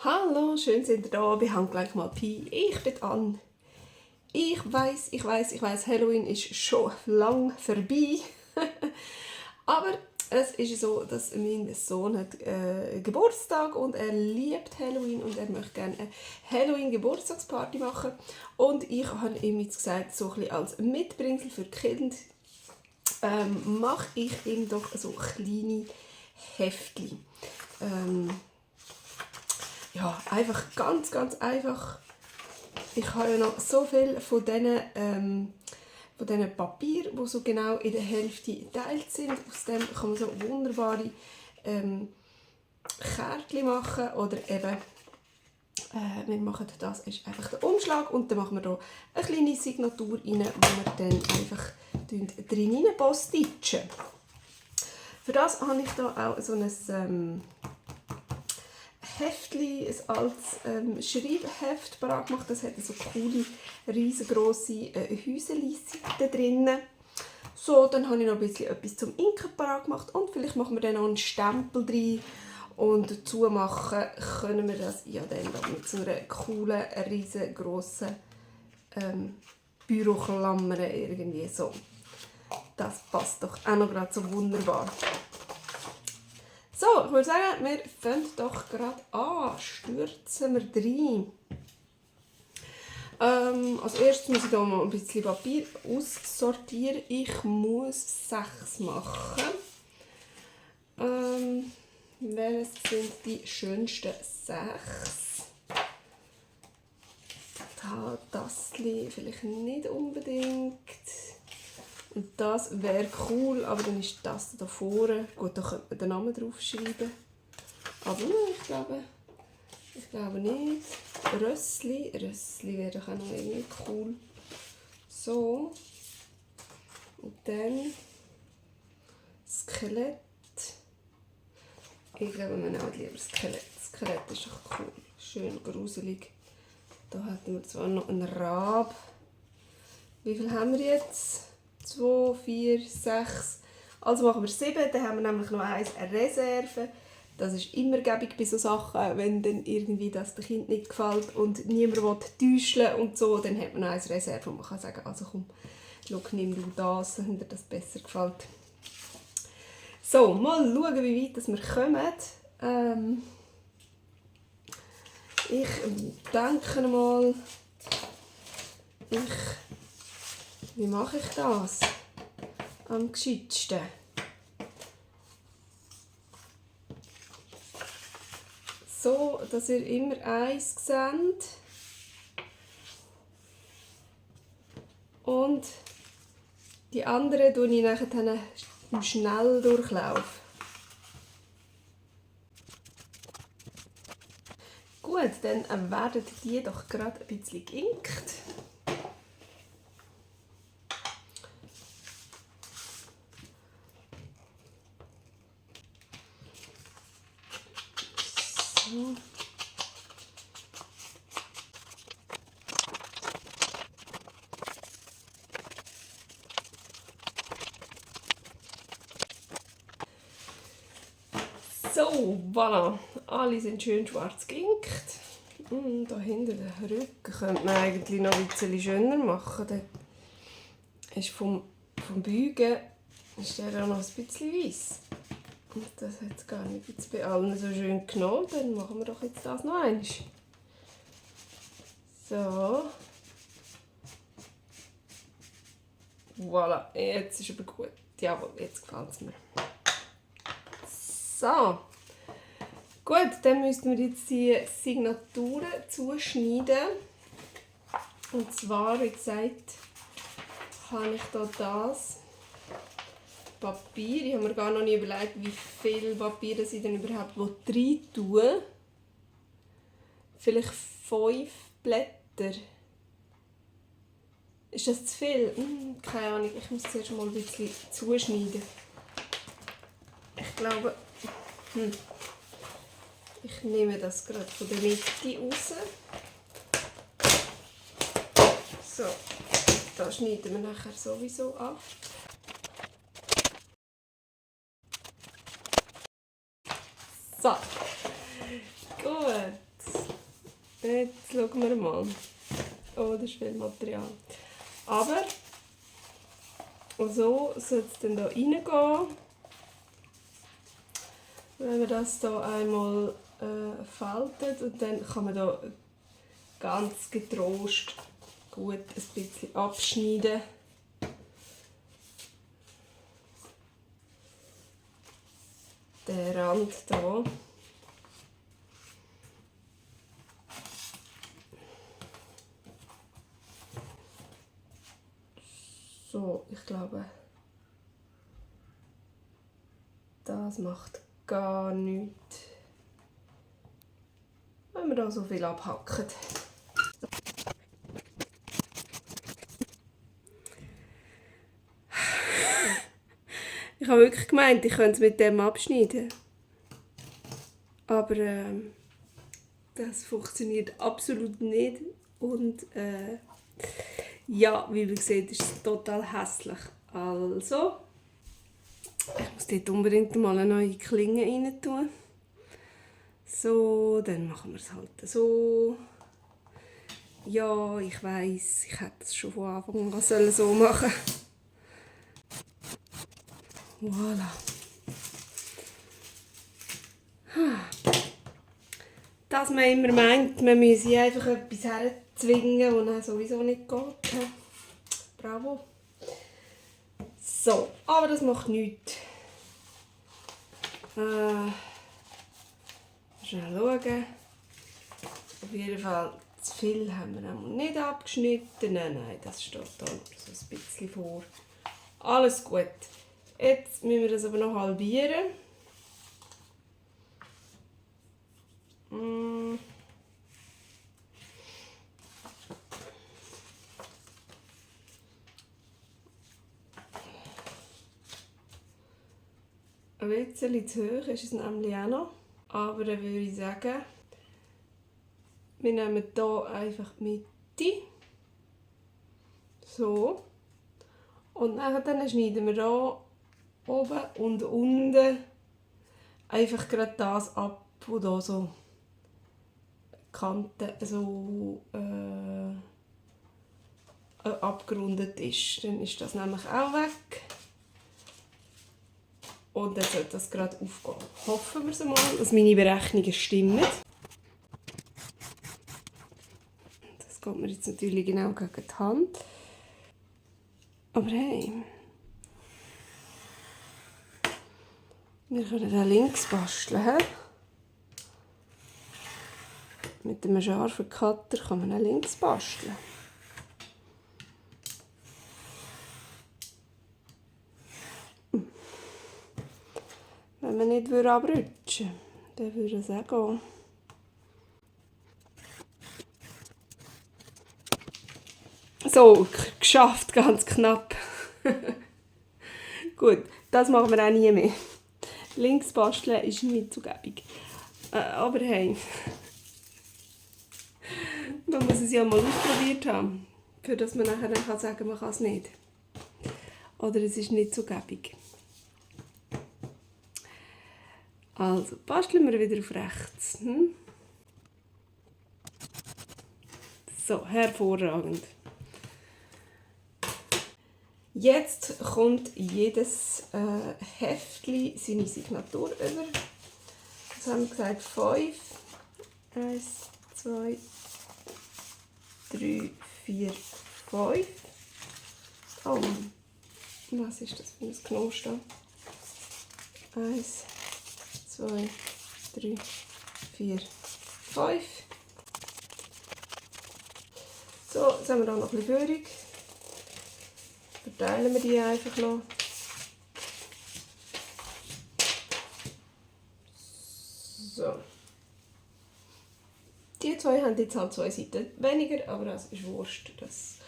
Hallo, schön sind ihr da bei Handgelenk mal Pi. Ich bin Anne. Ich weiß, Halloween ist schon lang vorbei. Aber es ist so, dass mein Sohn hat Geburtstag und er liebt Halloween und er möchte gerne eine Halloween-Geburtstagsparty machen. Und ich habe ihm jetzt gesagt, so ein bisschen als Mitbringsel für die Kinder mache ich ihm doch so kleine Heftchen. Ja, einfach ganz einfach. Ich habe ja noch so viel von diesen Papier, die so genau in der Hälfte geteilt sind. Aus dem kann man so wunderbare Kärtchen machen. Oder eben, wir machen das, ist einfach der Umschlag. Und dann machen wir hier eine kleine Signatur rein, wo wir dann einfach drin postitschen. Für das habe ich hier auch so ein Heftli, ein altes Schreibheft parat gemacht. Das hat so coole, riesengroße Häuserli-Seiten drin. So, dann habe ich noch ein bisschen etwas zum Inken parat gemacht und vielleicht machen wir dann noch einen Stempel rein. Und dazu machen können wir das ja dann mit so einer coolen, riesengroßen Büroklammer irgendwie so. Das passt doch auch noch gerade so wunderbar. So, ich würde sagen, wir fangen doch gerade an. Stürzen wir rein. Als erstes muss ich hier mal ein bisschen Papier aussortieren. Ich muss 6 machen. Welches sind die schönsten 6? Das vielleicht nicht unbedingt. Und das wäre cool, aber dann ist das da vorne. Gut, da könnte man den Namen draufschreiben. Aber nein, ich glaube nicht. Rössli wäre doch auch noch irgendwie cool. So. Und dann Skelett. Ich glaube, wir nehmen lieber Skelett. Skelett ist doch cool. Schön gruselig. Da hätten wir zwar noch einen Rab. Wie viel haben wir jetzt? 2, 4, 6. Also machen wir 7. Dann haben wir nämlich noch eine Reserve. Das ist immer gäbig bei solchen Sachen, wenn dann irgendwie das dem Kind nicht gefällt und niemand täuschen und so, dann hat man noch eine Reserve, wo man kann sagen, also komm, schau, nimm du das, wenn dir das besser gefällt. So, mal schauen, wie weit wir kommen. Ich denke mal, wie mache ich das am gescheitsten? So, dass ihr immer eins seht. Und die anderen tue ich nachher im Schnelldurchlauf. Gut, dann werden die doch gerade ein bisschen geinkt. So. So, voilà. Alle sind schön schwarz geinkt. Da hinter den Rücken könnte man eigentlich noch ein bisschen schöner machen. Der ist vom Bügen ist der auch noch ein bisschen weiss. Und das hat es gar nicht jetzt bei allen so schön genommen. Dann machen wir doch jetzt das noch einmal. So. Voilà, jetzt ist aber gut. Jawohl, jetzt gefällt es mir. So. Gut, dann müssen wir jetzt die Signaturen zuschneiden. Und zwar, wie gesagt, habe ich hier das Papier. Ich habe mir gar noch nicht überlegt, wie viel Papier ich dann überhaupt rein tue. Vielleicht 5 Blätter. Ist das zu viel? Keine Ahnung, ich muss zuerst mal ein bisschen zuschneiden. Ich glaube, ich nehme das gerade von der Mitte raus. So, da schneiden wir nachher sowieso ab. So, gut. Jetzt schauen wir mal. Oh, das ist viel Material. Aber so soll es dann hier reingehen. Wenn man das hier einmal faltet und dann kann man da ganz getrost gut ein bisschen abschneiden. Den Rand hier. So, ich glaube, das macht gar nichts, wenn wir da so viel abhacken. Ich habe wirklich gemeint, ich könnte es mit dem abschneiden. Aber das funktioniert absolut nicht. Und ja, wie man sieht, ist es total hässlich. Also, ich muss dort unbedingt mal eine neue Klinge rein tun. So, dann machen wir es halt so. Ja, ich weiss, ich hätte es schon von Anfang an so machen sollen. Voilà. Dass man immer meint, man müsse einfach etwas herzwingen, was dann sowieso nicht geht. Bravo. So, aber das macht nichts. Schnell schauen. Auf jeden Fall, zu viel haben wir nicht abgeschnitten. Nein, das steht da so ein bisschen vor. Alles gut. Jetzt müssen wir das aber noch halbieren. Ein bisschen zu hoch ist es nämlich auch noch. Aber dann würde ich sagen, wir nehmen hier einfach die Mitte. So. Und dann schneiden wir hier oben und unten einfach gerade das ab, wo hier so Kanten so abgerundet ist. Dann ist das nämlich auch weg. Und dann sollte das gerade aufgehen. Hoffen wir es mal, dass meine Berechnungen stimmen. Das geht mir jetzt natürlich genau gegen die Hand. Aber hey, wir können auch links basteln. He? Mit einem scharfen Cutter kann man auch links basteln. Wenn man nicht abrutschen würde, dann würde es auch gehen. So, geschafft, ganz knapp. Gut, das machen wir auch nie mehr. Links basteln ist nicht so gäbig. Aber hey, man muss es ja mal ausprobiert haben, für dass man nachher dann sagen kann, man kann es nicht. Oder es ist nicht so gäbig. Also, basteln wir wieder auf rechts. So, hervorragend. Jetzt kommt jedes Heftchen seine Signatur über. Das haben wir gesagt, 5. 1, 2, 3, 4, 5. Oh, was ist das für ein Knosch da? 1, 2, 3, 4, 5. So, jetzt haben wir hier noch ein bisschen Führung. Verteilen wir die einfach noch. So. Die zwei haben jetzt halt 2 Seiten weniger, aber das ist Wurst. Das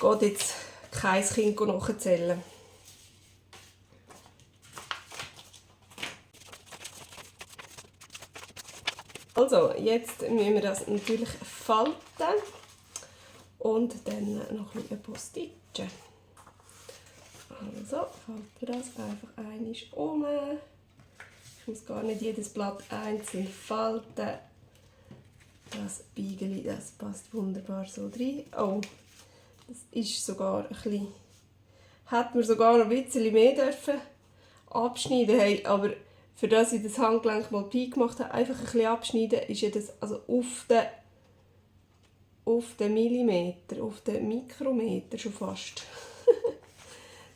geht jetzt kein Kind nachzählen. Also, jetzt müssen wir das natürlich falten und dann noch ein bisschen postitschen. Also, falten wir das einfach einmal um. Ich muss gar nicht jedes Blatt einzeln falten. Das Beigeli, das passt wunderbar so rein. Oh, das ist sogar ein bisschen... Hätte man sogar noch ein bisschen mehr dürfen abschneiden. Hey, aber für das ich das Handgelenk mal Pi gemacht habe, einfach ein bisschen abschneiden, ist ja das also auf den Millimeter, auf den Mikrometer schon fast.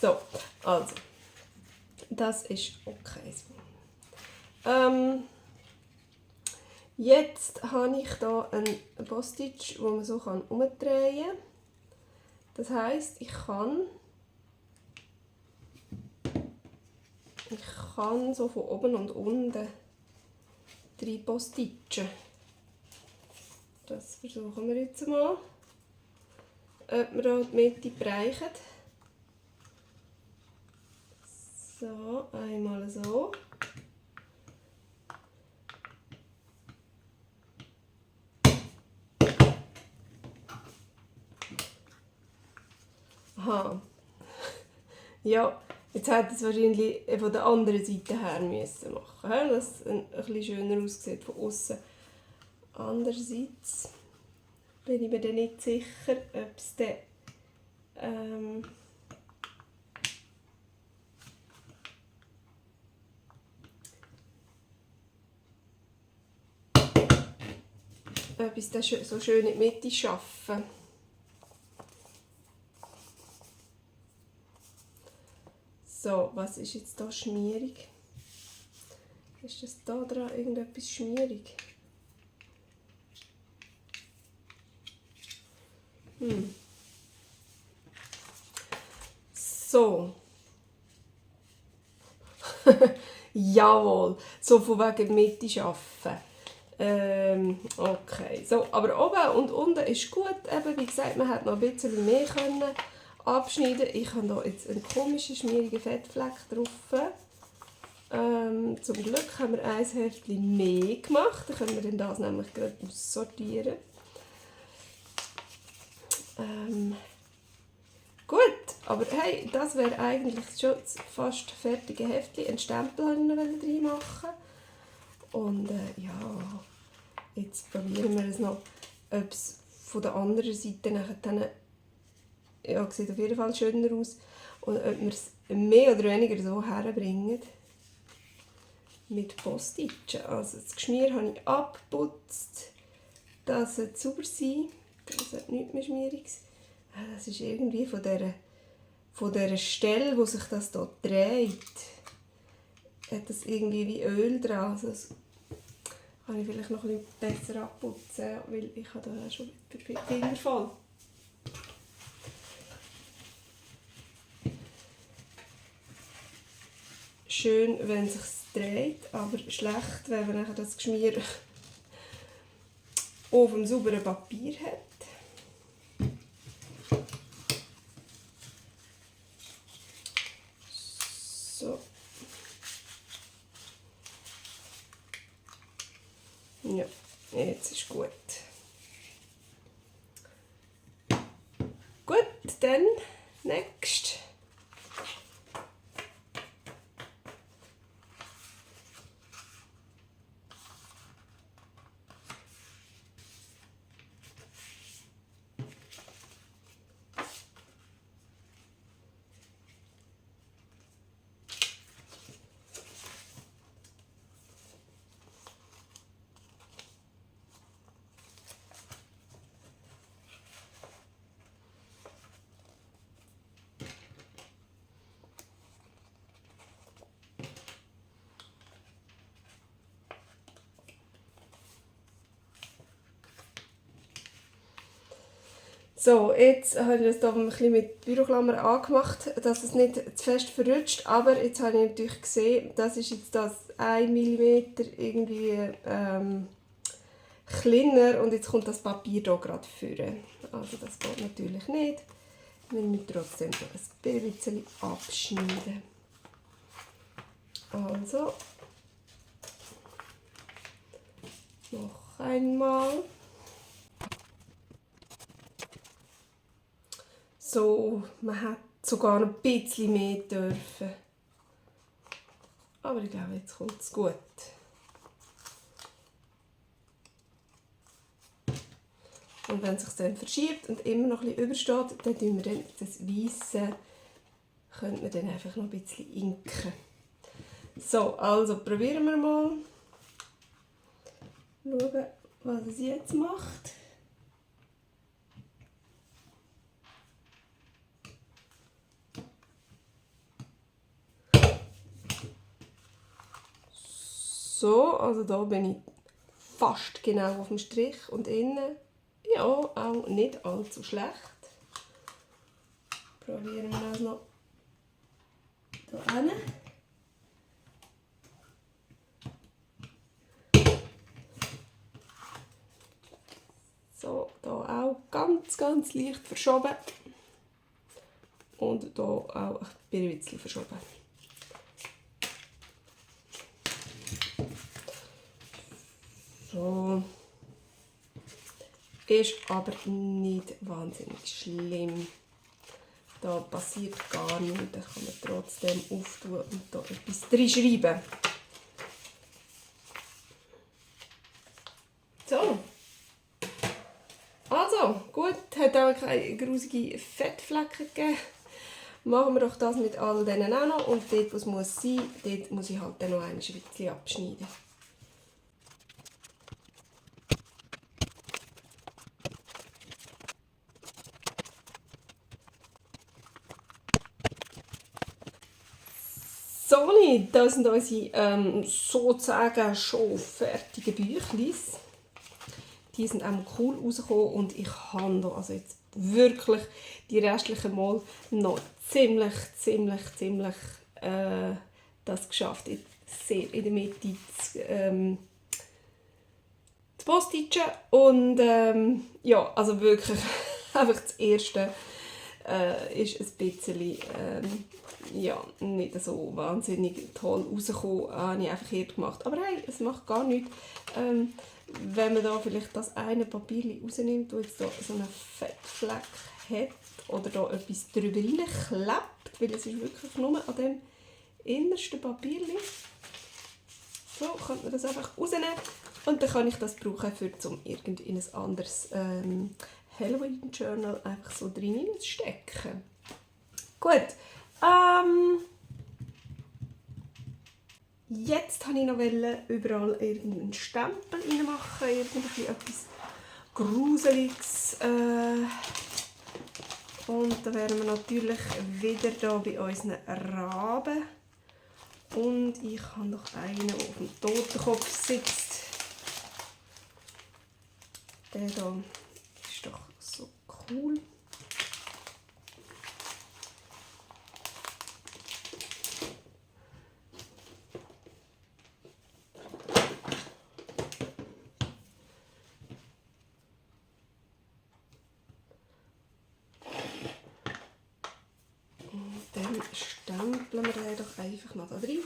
So, also, das ist okay so. Jetzt habe ich hier einen Postage, den man so umdrehen kann. Das heisst, ich kann so von oben und unten 3 Postagen. Das versuchen wir jetzt mal. Ob wir hier die Mitte bereichen. So, einmal so. Aha. Ja, jetzt hätte es wahrscheinlich von der anderen Seite her müssen machen, dass es ein bisschen schöner aussieht von außen. Andererseits bin ich mir dann nicht sicher, ob es dann ob ich es so schön in die Mitte schaffe. So, was ist jetzt hier schmierig? Ist das da dran irgendetwas schmierig? So. Jawohl, so von wegen Mitte arbeiten. Okay, so, aber oben und unten ist gut. Eben, wie gesagt, man hätte noch ein bisschen mehr können abschneiden. Ich habe hier jetzt einen komischen, schmierigen Fettfleck drauf. Zum Glück haben wir ein Heftchen mehr gemacht. Dann können wir dann das nämlich gerade aussortieren. Gut, aber hey, das wäre eigentlich schon das fast fertige Heftchen. Einen Stempel wollte ich noch reinmachen. Und ja, jetzt probieren wir es noch, ob es von der anderen Seite nachher ja, sieht auf jeden Fall schöner aus. Und ob wir es mehr oder weniger so herbringen. Mit Post-itchen. Also das Geschmier habe ich abgeputzt. Das sollte sauber sein. Das sollte nichts mehr schmierig sein. Das ist irgendwie von dieser Stelle, wo sich das hier dreht, hat das irgendwie wie Öl dran. Also das kann ich vielleicht noch ein bisschen besser abputzen, weil ich habe da schon die Finger voll. Schön, wenn es sich dreht, aber schlecht, wenn man das Geschmier auf dem sauberen Papier hat. So. Ja, jetzt ist gut. Gut, dann next. So, jetzt habe ich das hier ein bisschen mit Büroklammer angemacht, dass es nicht zu fest verrutscht. Aber jetzt habe ich natürlich gesehen, das ist jetzt das 1 mm irgendwie kleiner und jetzt kommt das Papier hier gerade vorne. Also das geht natürlich nicht. Wir müssen trotzdem ein bisschen abschneiden. Also, noch einmal. So, man hätte sogar ein bisschen mehr dürfen. Aber ich glaube, jetzt kommt es gut. Und wenn es sich dann verschiebt und immer noch ein bisschen übersteht, dann tun wir dann das Weisse, könnte man dann einfach noch ein bisschen inken. So, also probieren wir mal. Schauen, was es jetzt macht. So, also da bin ich fast genau auf dem Strich und innen, ja, auch nicht allzu schlecht. Probieren wir das noch hier hin. So, hier auch ganz leicht verschoben. Und hier auch ein bisschen verschoben. So. Ist aber nicht wahnsinnig schlimm. Da passiert gar nichts. Da kann man trotzdem auftun und da etwas reinschreiben. So. Also, gut, hat auch keine grusige Fettflecken gegeben. Machen wir doch das mit all denen auch noch. Und dort, wo es muss sein, dort muss ich halt dann noch ein bisschen abschneiden. So, das sind unsere sozusagen schon fertigen Büchlein. Die sind auch cool rausgekommen und ich habe da also jetzt wirklich die restlichen Mal noch ziemlich das geschafft, sehr in der Mitte zu postitschen. Und ja, also wirklich einfach das erste ist ein bisschen ja, nicht so wahnsinnig toll rausgekommen, habe ich einfach hier gemacht. Aber hey, es macht gar nichts. Wenn man da vielleicht das eine Papier rausnimmt, das jetzt da so einen Fettfleck hat oder da etwas drüber reinklebt, weil es ist wirklich nur an dem innersten Papier. So kann man das einfach rausnehmen und dann kann ich das brauchen, um in ein anderes Halloween Journal einfach so drin zu stecken. Gut. Jetzt wollte ich noch überall irgendeinen Stempel reinmachen, etwas Gruseliges. Und da wären wir natürlich wieder hier bei unseren Raben. Und ich habe noch einen, der auf dem Totenkopf sitzt. Der hier ist doch so cool. Dann stempeln wir den doch einfach noch da drin.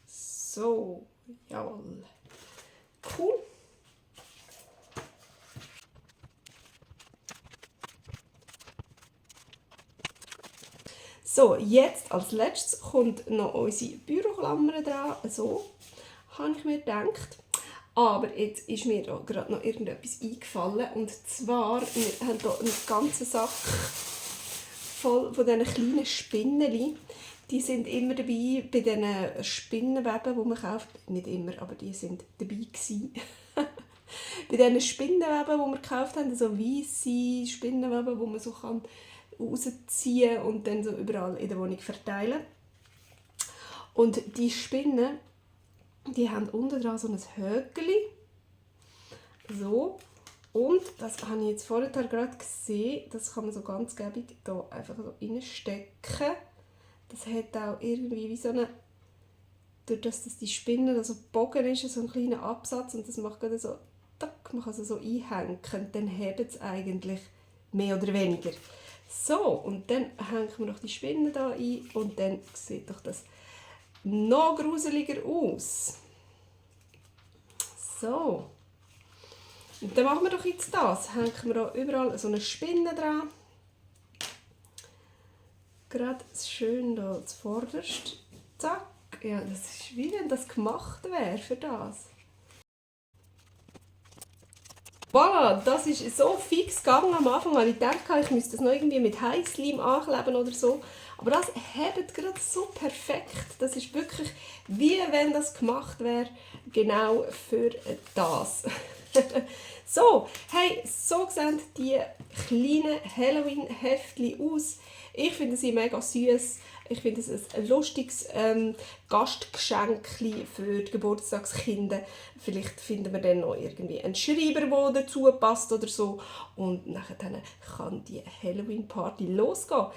So, jawohl. Cool. So, jetzt als letztes kommt noch unsere Büroklammer dran. So habe ich mir gedacht. Aber jetzt ist mir da gerade noch irgendetwas eingefallen. Und zwar, wir haben hier einen ganzen Sack voll von diesen kleinen Spinneli. Die sind immer dabei bei diesen Spinnenweben, die man kauft. Nicht immer, aber die sind dabei gewesen. Bei diesen Spinnenweben, die wir gekauft haben, so weisse Spinnenweben, die man so rausziehen und dann so überall in der Wohnung verteilen. Und die Spinnen, die haben unten dran so ein Höckeli. So. Und das habe ich jetzt vorher gerade gesehen, das kann man so ganz gäbig hier einfach so reinstecken. Das hat auch irgendwie wie so eine, durch das die Spinne da so gebogen ist, so einen kleinen Absatz und das macht gerade so, tack, man kann es so einhängen, dann hebt es eigentlich mehr oder weniger. So, und dann hängen wir noch die Spinne da ein und dann sieht doch das noch gruseliger aus. So. Und dann machen wir doch jetzt das. Hängen wir da überall so eine Spinne dran. Gerade schön da zuvorderst. Zack. Ja, das ist wie wenn das gemacht wäre für das. Voilà, das ist so fix gegangen am Anfang, weil ich dachte, ich müsste das noch irgendwie mit Heißleim ankleben oder so. Aber das hebt gerade so perfekt. Das ist wirklich wie wenn das gemacht wäre, genau für das. So, hey, so sehen die kleinen Halloween-Heftchen aus. Ich finde sie mega süß. Ich finde es ein lustiges Gastgeschenk für die Geburtstagskinder. Vielleicht finden wir dann noch irgendwie einen Schreiber, der dazu passt oder so. Und nachher kann die Halloween-Party losgehen.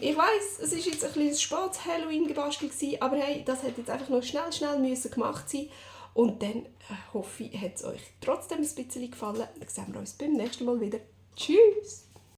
Ich weiss, es war jetzt ein bisschen spätes Halloween-Gebastel, aber hey, das hätte jetzt einfach noch schnell müssen gemacht sein. Und dann hoffe ich, hat es euch trotzdem ein bisschen gefallen. Dann sehen wir uns beim nächsten Mal wieder. Tschüss!